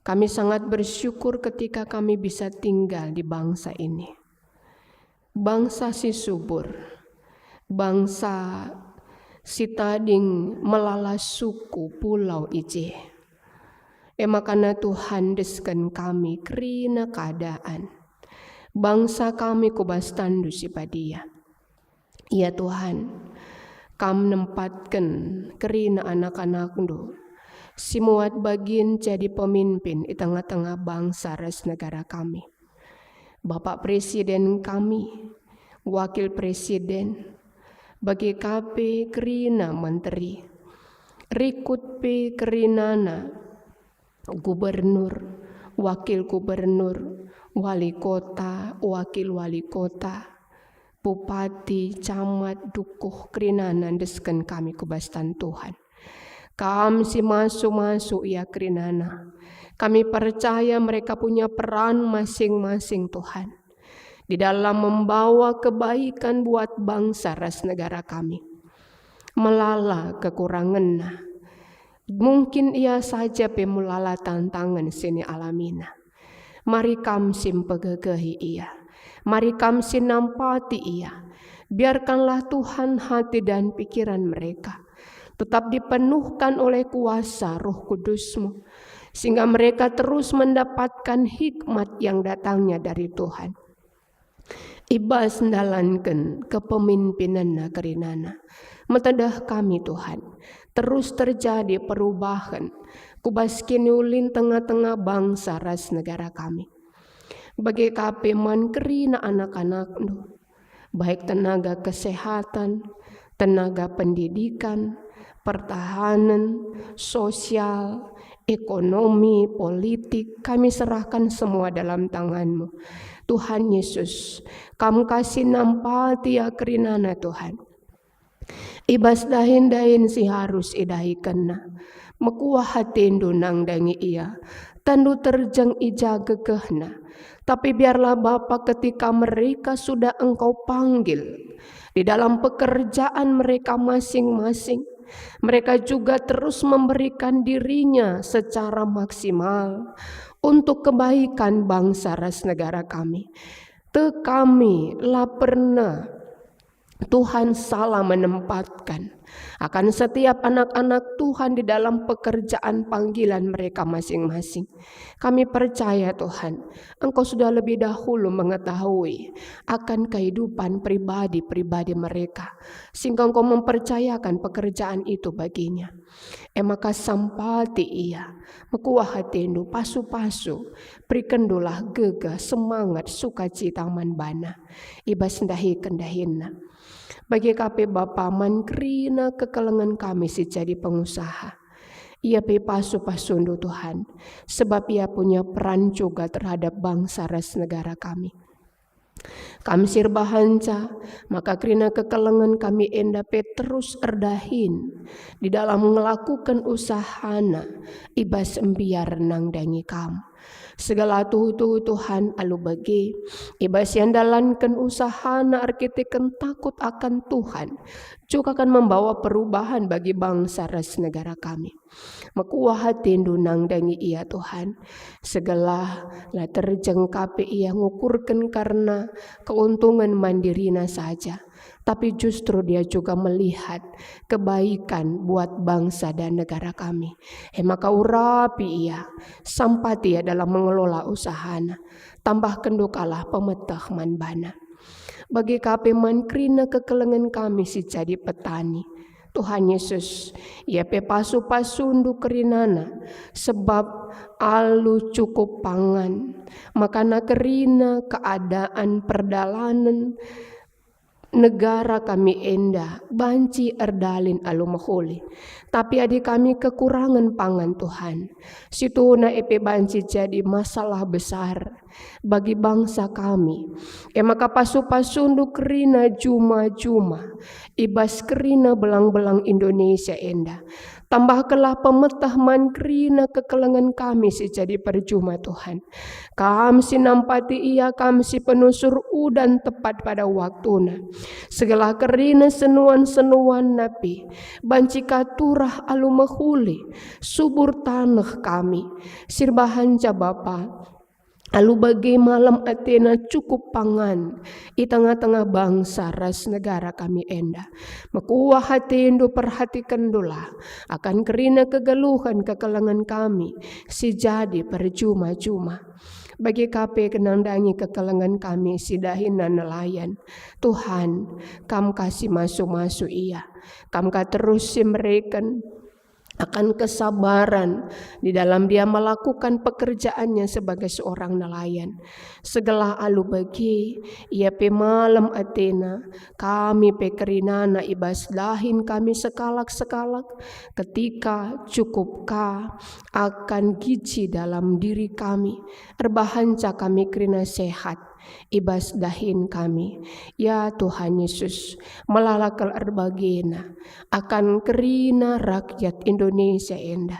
Kami sangat bersyukur ketika kami bisa tinggal di bangsa ini. Bangsa si subur, bangsa si tading melala suku pulau i je. E makana Tuhan, endesken kami kerina keadaan bangsa kami ku bas tanNdu si badia. Ya Tuhan, Kam nempatken kerina anak-anakNdu si muat bagin jadi pemimpin i tengah-tengah bangsa ras negara kami. Bapak Presiden kami, Wakil Presiden, bage ka pe kerina menteri, rikut pe kerinana gubernur, wakil gubernur, wali kota, wakil wali kota, bupati, camat, dukuh, kerinana endesken kami ku bas tanNdu, Tuhan. Kam si masu-masu ia kerinana. Kami percaya mereka punya peran masing-masing, Tuhan, di dalam membawa kebaikan buat bangsa ras negara kami. Melala kekurangenna. Mungkin ia saja pe melala tantangen si nialamina. Mari Kam si mpegegehi ia. Mari Kam si nampati ia. Biarkanlah, Tuhan, hati dan pikiran mereka tetap dipenuhkan oleh kuasa Roh Kudus-Mu, sehingga mereka terus mendapatkan hikmat yang datangnya dari Tuhan. I bas ndalanken kepemimpinenna kerinana, metedeh kami, Tuhan, terus terjadi perubahan ku bas kiniulin tengah-tengah bangsa ras negara kami. Bage ka pe man kerina anak-anakNdu, baik tenaga kesehatan, tenaga pendidikan, pertahanan, sosial, ekonomi, politik, kami serahkan semua dalam tangan-Mu. Tuhan Yesus, Kam ka si nampati ia kerinana, Tuhan. I bas dahin-dahin si arus idahikenna, mekuah ateNdu nandangi ia, tanNdu terjeng i ja gegehna. Tapi biarlah Bapa, ketika mereka sudah Engkau panggil di dalam pekerjaan mereka masing-masing, mereka juga terus memberikan dirinya secara maksimal untuk kebaikan bangsa ras negara kami. Tek kami la pernah Tuhan salah menempatkan akan setiap anak-anak Tuhan di dalam pekerjaan panggilan mereka masing-masing. Kami percaya, Tuhan, Engkau sudah lebih dahulu mengetahui akan kehidupan pribadi-pribadi mereka, sehingga Engkau mempercayakan pekerjaan itu baginya. E maka sampati ia, mekuah ateNdu, pasu-pasu, berikenNdulah gegeh, semangat, sukacita man bana i bas ndahiken dahinna. Bage ka pe Bapa, man kerina kekelengen kami si jadi pengusaha. Ia pe pasu-pasuNdu, Tuhan, sebab ia punya peran juga terhadap bangsa ras negara kami. Kam si erbahanca maka kerina kekelengen kami enda pe terus erdahin di dalam ngelakuken usahana i bas mbiar nandangi Kam. Segala tuhu-tuhu, Tuhan, alu bage, i bas ia ndalanken usahana erkiteken takut akan Tuhan, juga akan membawa perubahan bagi bangsa ras negara kami. Mekuah ateNdu nandangi ia, Tuhan. Segelah la terjeng ka pe ia ngukurken kerna keuntungan man dirina saja, tapi justru dia juga melihat kebaikan buat bangsa dan negara kami. E maka urapi ia, sampati ia dalam mengelola usahana. TambahkenNdu kalah pemeteh man bana. Bage ka pe man kerina kekelengen kami si jadi petani. Tuhan Yesus, ia pe pasu-pasuNdu kerinana, sebab alu cukup pangan, makana kerina keadaan perdalanen negara kami enda banci erdalin alu mehuli. Tapi adi kami kekurangen pangan, Tuhan, situhuna e pe banci jadi masalah besar bagi bangsa kami. E maka pasu-pasuNdu kerina juma-juma i bas kerina belang-belang Indonesia enda. Tambahkenlah pemeteh man kerina kekelengen kami si jadi perjuma, Tuhan. Kam si nampati ia, Kam si penusur udan tepat pada waktuna. Segelah kerina senuan-senuanna pe banci ka turah alu mehuli, subur taneh kami. Si erbahanca Bapa, alu bage malem atena cukup pangan i tengah-tengah bangsa ras negara kami enda. Mekuah ateNdu, perhatikenndulah akan kerina kegeluhen kekelengen kami si jadi perjuma-juma. Bage ka pe nandangi kekelengen kami si dahinna nelayan. Tuhan, Kam ka si masu-masu ia. Kam ka terus si mereken akan kesabaran di dalam dia melakukan pekerjaannya sebagai seorang nelayan. Segelah alu bage, ia pe malem atena, kami pe kerinana i bas dahin kami sekalak-sekalak, ketika cukup ka akan gici dalam diri kami, erbahanca kami kerina sehat i bas dahin kami. Ya Tuhan Yesus, melala kal erbagena akan kerina rakyat Indonesia enda,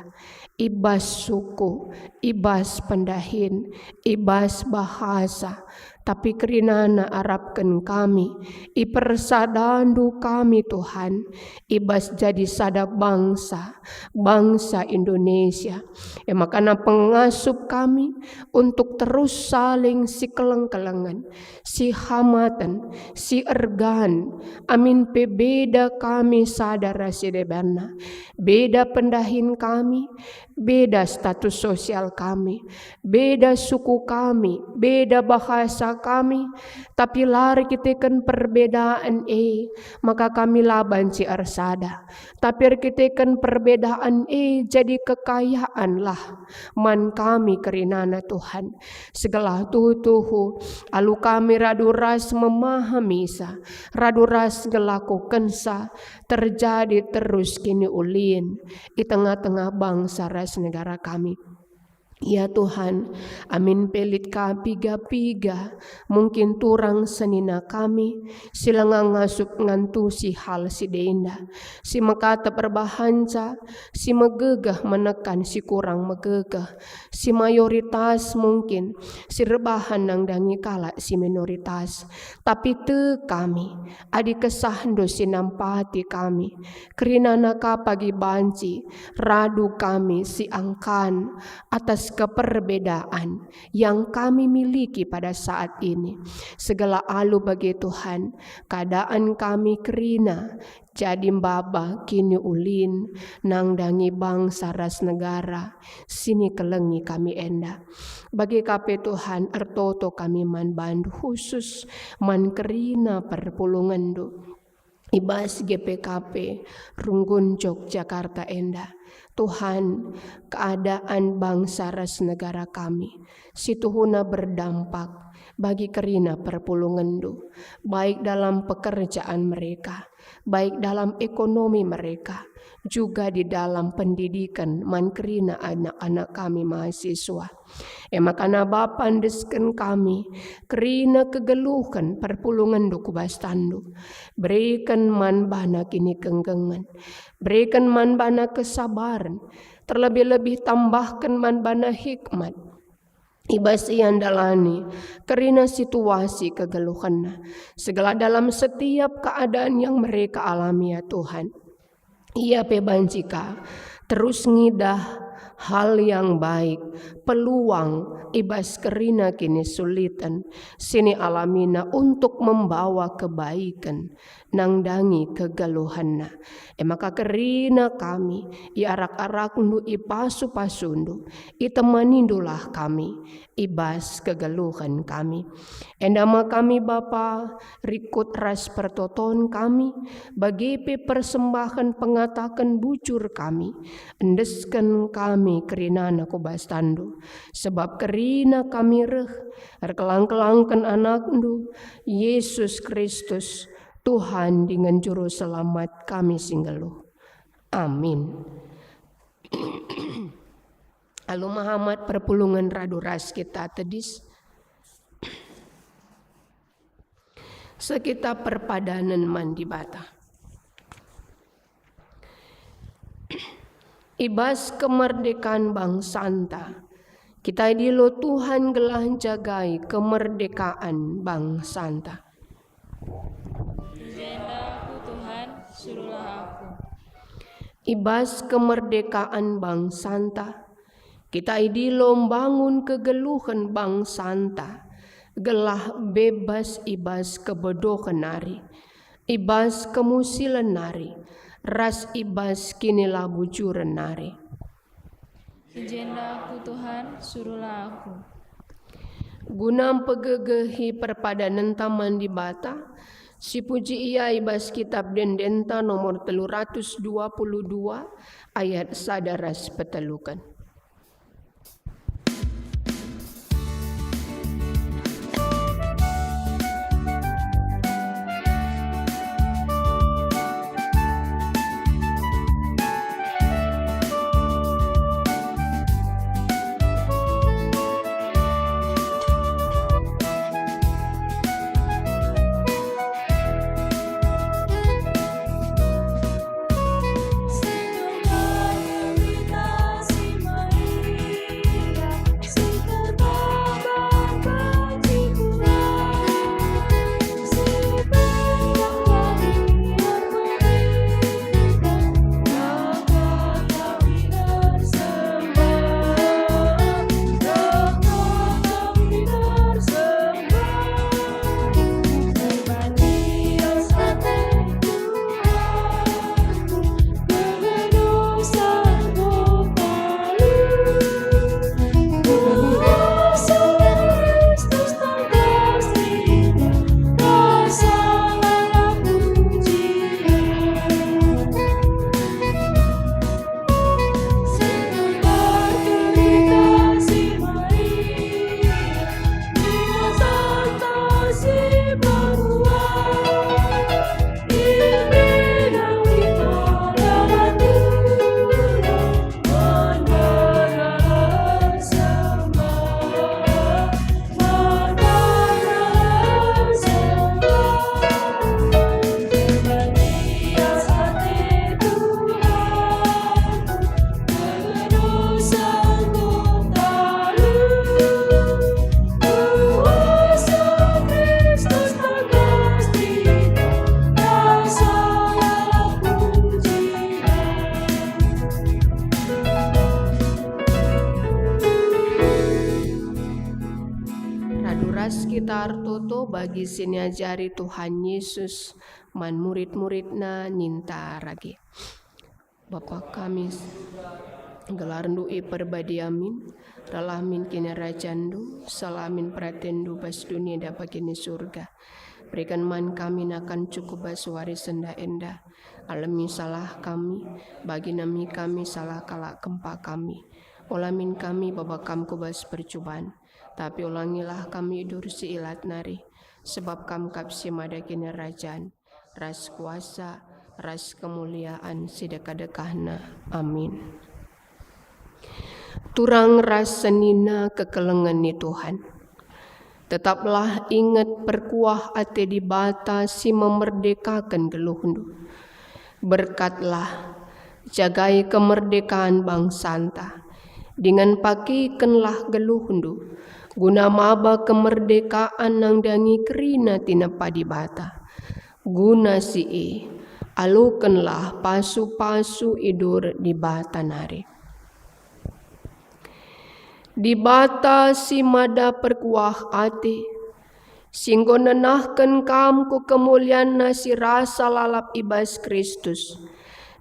i bas suku, i bas pendahin, i bas bahasa, Tapi kerinana arapken kami, ipersadandu kami, Tuhan, i bas jadi sada bangsa, bangsa Indonesia. E maka pengasup kami untuk terus saling sikeleng-kelengen, sihamaten, siergan, amin pe beda kami sada ras si debanna, beda pendahin kami, beda status sosial kami, beda suku kami, beda bahasa kami, tapi la erkiteken perbedaan e maka kami la banci ersada, tapi erkiteken perbedaan e jadi kekayaanlah man kami kerinana Tuhan. Segelah tuhu-tuhu, alu kami radu ras memahamiNa, radu ras ngelakokenNa, terjadi terus kiniulin i tengah-tengah bangsa ras negara kami. Ya Tuhan, amin pe lit ka piga-piga, mungkin turang senina kami, si langa ngasup ngantusi hal si deban, si mekatep erbahanca, si megegeh menekan si kurang megegeh, si mayoritas mungkin, si erbahan nandangi kalak si minoritas. Tapi tek kami, adi KesahNdu si nampati kami, kerinana ka pagi banci radu kami siangkan atas keperbedaan yang kami miliki pada saat ini. Segelah alu bage Tuhan, keadaan kami kerina jadi maba kiniulin nandangi bangsa ras negara si nikelengi kami enda. Bage ka pe Tuhan, ertoto kami man bandu, khusus man kerina perpulungenNdu i bas G P K P Runggun Jogjakarta enda. Tuhan, keadaan bangsa ras negara kami situhuna berdampak bagi kerina perpulungenNdu, baik dalam pekerjaan mereka, baik dalam ekonomi mereka, juga di dalam pendidikan man kerina anak-anak kami mahasiswa. E maka Bapa, endesken kami kerina kegeluhen perpulungenNdu ku bas tanNdu. Bereken man bana kinikenggengen, bereken man bana kesabaren, terlebih-lebih tambahken man bana hikmat i bas ia ndalani kerina situasi kegeluhenna, segelah dalam setiap keadaan yang mereka alami, ya Tuhan. Ia pe banci ka terus ngidah hal yang baik, peluang i bas kerina kinisuliten si nialamina untuk membawa kebaiken nandangi kegeluhenna. E maka kerina kami, iarak-arakNdu, ipasu-pasundu, itemanindulah kami i bas kegeluhen kami. Enda me kami, Bapa, rikut ras pertoton kami, bage pe persembahen pengataken bujur kami, endesken kami kerinana ku bas tanNdu. Sebab kerina kami reh, erkelang-kelangken AnakNdu, Yesus Kristus, Tuhan dingen Juru Selamat kami si nggeluh. Amin. Alu mehamat perpulungen radu ras kita tedis. Seh kita perpadanen man Dibata. I bas kemerdekaan bangsanta, kita idilo Tuhan gelah njagai kemerdekaan bangsanta. I jenda aku, Tuhan, suruhlah aku. I bas kemerdekaan bangsanta, kita idilo mbangun kegeluhen bangsanta, gelah bebas i bas kebodohen nari, i bas kemusilen nari, ras i bas kinilabujuren nari. I jenda aku, Tuhan, suruhlah aku. Guna mpegegehi perpadanenta man Dibata, sipuji ia i bas Kitab Ende-Endenta nomor telu ratus dua puluh dua, ayat sada ras peteluken. Ras kita ertoto bagi si niajari Tuhan Yesus man murid-muridNa ninta rage. Bapa kami, gelarNdu iperbadia min, rehlah min kinirajanNdu, sala min peratenNdu bas doni enda bagi ni Surga. Beriken man kami nakan cukup bas wari si enda. Alemi salah kami, bagi nami kami salah kalak kempak kami. Ola min kami baba Kam ku bas percuban, tapi ulangilah kami i bas si ilat nari, sebab Kam kap si mada kinirajan, ras kuasa, ras kemuliaan si dekah-dekahna. Amin. Turang ras senina kekelengen ni Tuhan. Tetaplah inget perkuah ate Dibata si memerdekaken geluhndu. Berkatlah, jagai kemerdekaan bangsanta, dingen pakekenlah geluhndu, guna maba kemerdekaan nandangi kerina tinepa Dibata. Guna si e, alokenlah pasu-pasu idur Dibata nari. Dibata si mada perkuah ate, si enggo nenahken kam ku kemulianNa si rasa lalap i bas Kristus,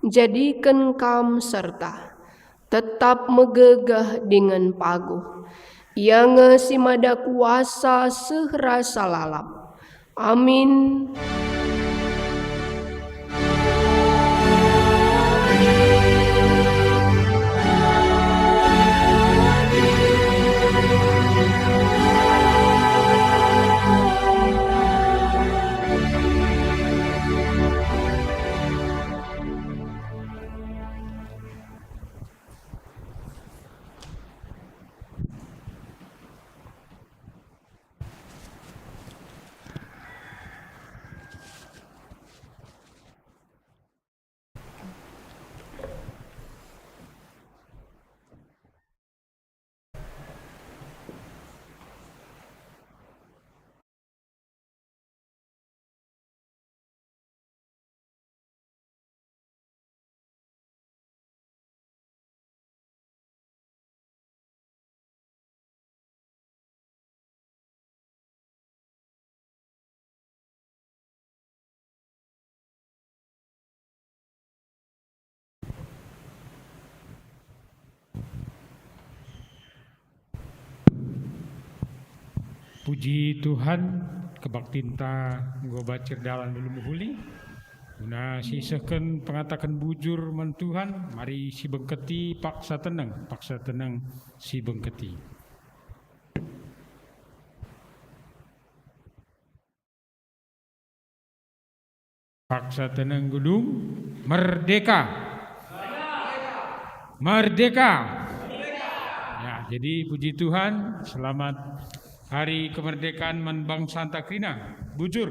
njadiken kam serta tetap megegeh dingen paguh. Ia nge si mada kuasa seh rasa lalap. Amin. Puji Tuhan, kebaktinta enggo bacir dalan alu mehuli. Guna sisehken pengataken bujur man Tuhan, mari sibengketi paksa teneng, paksa teneng sibengketi. Paksa teneng gedung, merdeka. Merdeka. Ya, jadi puji Tuhan, selamat Hari Kemerdekaan man bangsanta kerina. Bujur.